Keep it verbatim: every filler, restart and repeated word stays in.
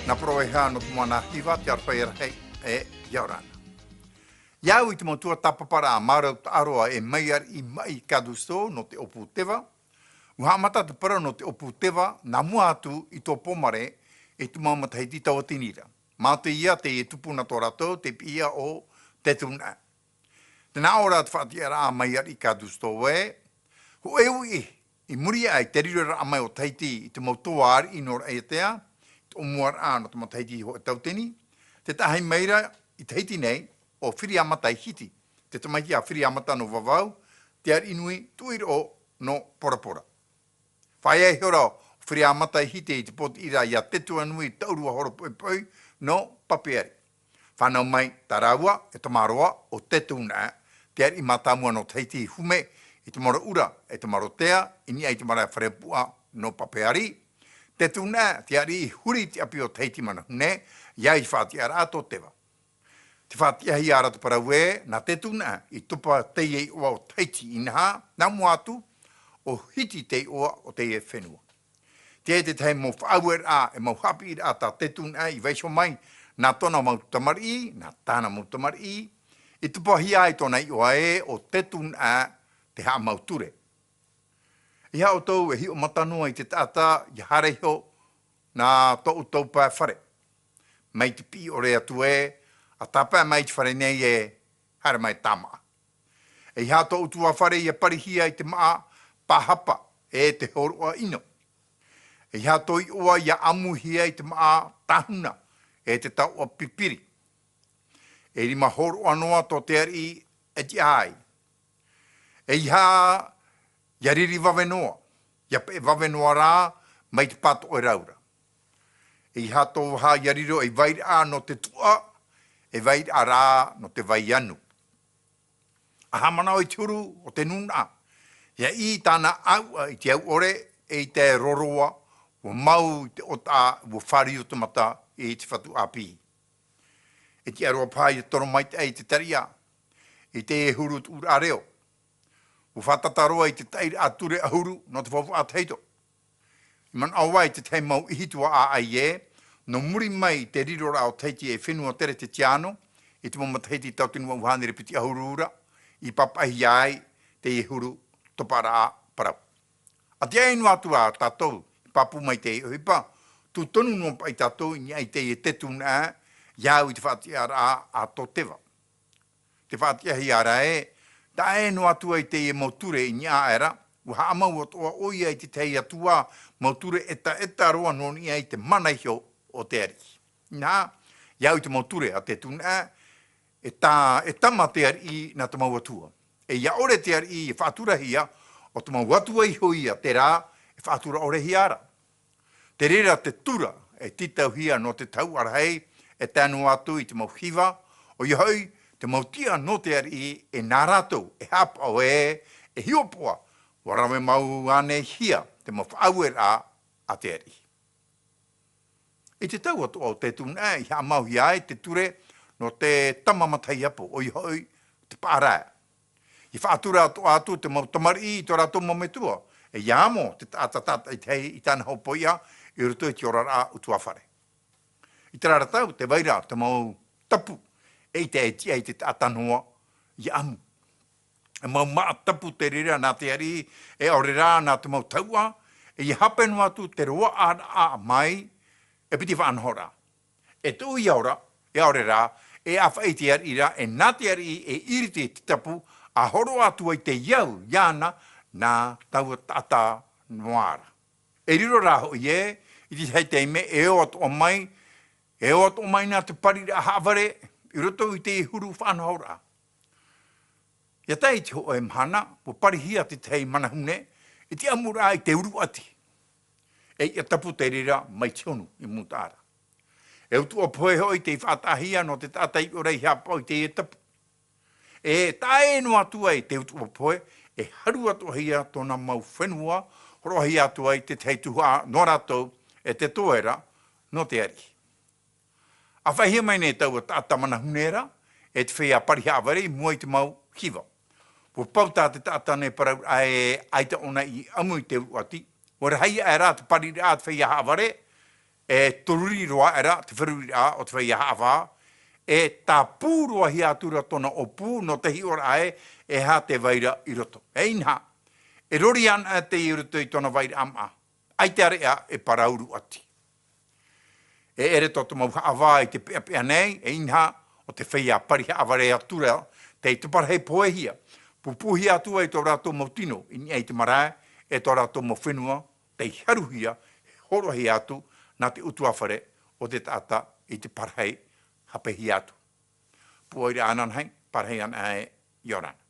Nā Poroeha nō te moana hiva te aroha rahi e ia ora na. Ia au i te mau tuatāpaparaʻa mārautaʻa roa e Maiariʻi Maʻi Kadusto nō te ʻōpū Teva. ʻUa haʻamata te parau nō te ʻōpū Teva, nā mua atu i tō Pōmare, i te mau matahiti tauatini ra. Mā te ia teie tupu nā tō rātou te piʻihia o Tetunaʻa. Tē nā ʻō ra te faʻatiʻaraʻa a Maiariʻi Kadusto ē, hōʻē uʻi, i muri aʻe i te riroraʻa mai o Tahiti i te mau toa ariʻi nō Raʻiātea, i te ʻōmuaraʻa nō te matahiti hōʻē tauatini, tē taʻahi mai ra i Tahiti nei ʻo Firiamata i Hiti, te tamaiti a Firiamata nō Vavau, te ariʻi nui tuʻiroʻo nō Porapora. Faʻaea ihora ʻo Firiamata i Hiti i te pōtiʻi ra ia Tetuanui Taurua Horopoipoi nō Papeari. Fānau mai tā rāua e tamaroa ʻo Tetunaʻa, te ariʻi mātāmua nō Tahiti i Hume, i te maraʻu ra e te marotea, i niʻa i te marae Farepuʻa nō Papeari. Tetunaʻa, te ariʻi i huri i te ʻapi o Tahiti Manahune, ia au i te faʻatiʻaraʻa tō Teva. Tē faʻatiʻahia ra te parau ē, nā Tetunaʻa i topa teie iʻoa o Tahiti inaha, nā mua atu, ʻo Hiti te iʻoa o teie fenua. Teie te tahi mau faʻaueraʻa e mau haʻapiʻiraʻa tā Tetunaʻa i vaiiho mai, nā tōna mau tamariʻi, nā tāna mau tamariʻi, i topahia ai tōna iʻoa ē ʻo Tetunaʻa te Haʻamau Ture. ʻEiaha ʻoutou e hiʻo mata noa i te taʻata ʻia haere iho nā tō ʻoutou pae fare. Mai te piʻi ʻore atu ē, ʻa tāpae mai i te fare nei e haere mai tāmaʻa. ʻEiaha tō ʻutuāfare ʻia parihia i te māʻa pāhapa e te hōroʻa ʻino. ʻEiaha tō iʻoa ʻia ʻamuhia i te māʻa tāhuna e te taoʻa pipiri. E rima hōroʻa noa tō te ariʻi e tiʻa ai. ʻEiaha ʻia riri vave noa, ʻia peʻe vave noa rā mai te pātoʻerau ra. ʻEiaha tō vaha ʻia riro ei vairaʻa nō te tuʻa, ei vairaʻa rā nō te vai anu. ʻA haʻamanaʻo i te huru o te nūnaʻa, ʻia ʻī tāna ʻāuʻa i te au ʻore, e i te roroa, ʻua mau i te ʻōtaʻa, ʻua fāriu te mata i te fatu ʻāpī. E tiʻa roa paha ʻia toro maitaʻi i te tariʻa, i te huru tuʻuraʻa reo. ʻUa fātata roa i te taʻiraʻa ture ʻahuru nō te faufaʻa tahito. I manaʻo vau i te tahi mau ʻihitu ʻāʻai ē, nō muri mai i te riroraʻa o Tahiti ei fenua teretetiāno, i te mau matahiti tauatini vaʻu hānere piti ʻahuru ra, i pāpaʻihia ai teie huru toparaʻa parau. ʻA tiaʻi noa atu ā tātou i pāpū mai i teie ʻohipa, tū tonu noa paʻi tātou i niʻa i teie Tetunaʻa, ʻia au i te faʻatiʻaraʻa a tō Teva. Tē faʻatiʻahia ra ē, taʻa ʻē noa atu ai teie mau ture i niʻa aʻe ra, ʻua haʻamau atoʻa ʻoia i te tahi atu ā mau ture ʻetaʻeta roa nō niʻa i te mana iho o te ariʻi. Inaha, ʻia au i te mau ture a Tetunaʻa, e ta-, e tama te ariʻi nā te mau atua. E ʻia ʻore te ariʻi e faʻaturahia, ʻo te mau atua iho ia terā e faʻatura ʻorehia ra. Te reira te tura e tītauhia nō te tahuʻa rahi, e tae noa atu i te mau hiva, ʻoia hoʻi, te mau tiʻa nō te ariʻi, e nā rātou e haʻapaʻo ē, e hiʻopoʻa, ʻua rave mau ānei hia te mau faʻaueraʻa a te ariʻi. I te tau atoʻa o Tetunaʻa i haʻamauhia ai te ture nō te tama matahiapo, ʻoia hoʻi, te paʻarae. I faʻatura atoʻa atu te mau tamariʻi i tō rātou mau metua, e ʻia amo te taʻata tātaʻitahi i tāna hopoiʻa i roto i te oraraʻa ʻutuāfare. I terā ra tau, tē vai ra te mau tapu, eʻita e tiʻa i te taʻata noa ʻia amo. E mau māʻa tapu te reira nā te ariʻi, e ʻaore rā nā te mau tahuʻa, e ʻia hape noa atu te roaʻaraʻa mai, e piti faʻanahoraʻa. E tuʻu ʻia ora, e ʻaore rā, e ʻāfaʻi te ariʻi ra, e nā te ariʻi e ʻiriti te tapu, ʻa hōroʻa atu ai te au iāna, nā taua taʻata noa ra. E riro rā hoʻi ē, i te tahi taime, e ō atoʻa mai, e ō atoʻa mai nā te pariraʻa haʻavare, i roto i te huru faʻanahoraʻa. ʻIa tae i te hōʻē mahana, ʻua parihia te tahi manahune, i te ʻamuraʻa i te uru ʻati. E ʻia tapu te reira mai te honu i Mūtaʻa ra. E utuʻa pohe hoʻi tei faʻataʻahia nō te taʻata i ʻore i haʻapaʻo i teie tapu. E taʻa ʻē noa atu ai te utuʻa pohe, e haru atoʻahia tōna mau fenua, hōroʻahia atu ai te tahi tuhaʻa nō rātou, e te toera nō te ariʻi. ʻA faʻaʻitehia mai nei taua taʻata manahune ra, e te feiā pari haʻavare i mua i te mau hiva. ʻUa pau tā te taʻata nei parauraʻa ē ʻaita ʻōna i ʻamu i te uru ʻati, ʻua rahi aʻe rā te pariraʻa a te feiā haʻavare, e toruri roa aʻera te feruriraʻa o te feiā haʻavā, e tāpū roa hia atu ra tōna ʻōpū nō te hiʻoraʻa ē, e aha te vai ra i roto. E inaha, e rori ana teie i roto i tōna vairaʻa māʻa, ʻaita ʻareʻa e parau ruʻati. E ʻere tō te mau haʻavā i te peʻapeʻa nei, e inaha, ʻo te feiā pari haʻavare atu ra, tei te parahi pohehia, pūpūhia atu ai tō rātou mau tino, i niʻa i te marae, e tō rātou mau fenua, tei haruhia, e hōroʻahia atu, nā te ʻutuāfare o te taʻata i te parahi hapeihia atu. Pūai ra ananahi, parahi ana e, ʻia ora na.